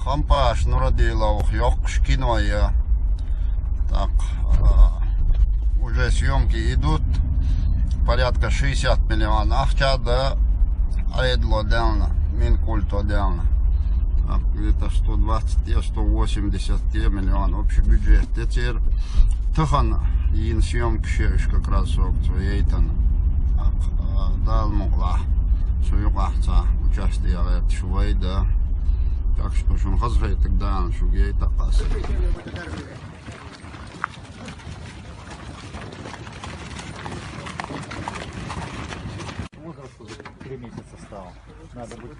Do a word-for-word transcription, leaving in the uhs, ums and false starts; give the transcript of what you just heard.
Хампаш Нурадиловых йоккхуш кино я. Так, а, уже съемки идут. Порядка шестьдесят миллион ахча да Ӏедало делна, Минкульто делна. Так, где-то сто двадцать, сто восемьдесят миллион общий бюджет. Теперь тахан йина съемкаш я уж как раз сога цо яйтина. Так, а, Дала мукъалахь, цу юкъахь цхьа участие гӀерташ вай да. Так что шуна хазахетарг Дала шуга яйтаккха аса. Возраст уже три месяца стал. Надо быть.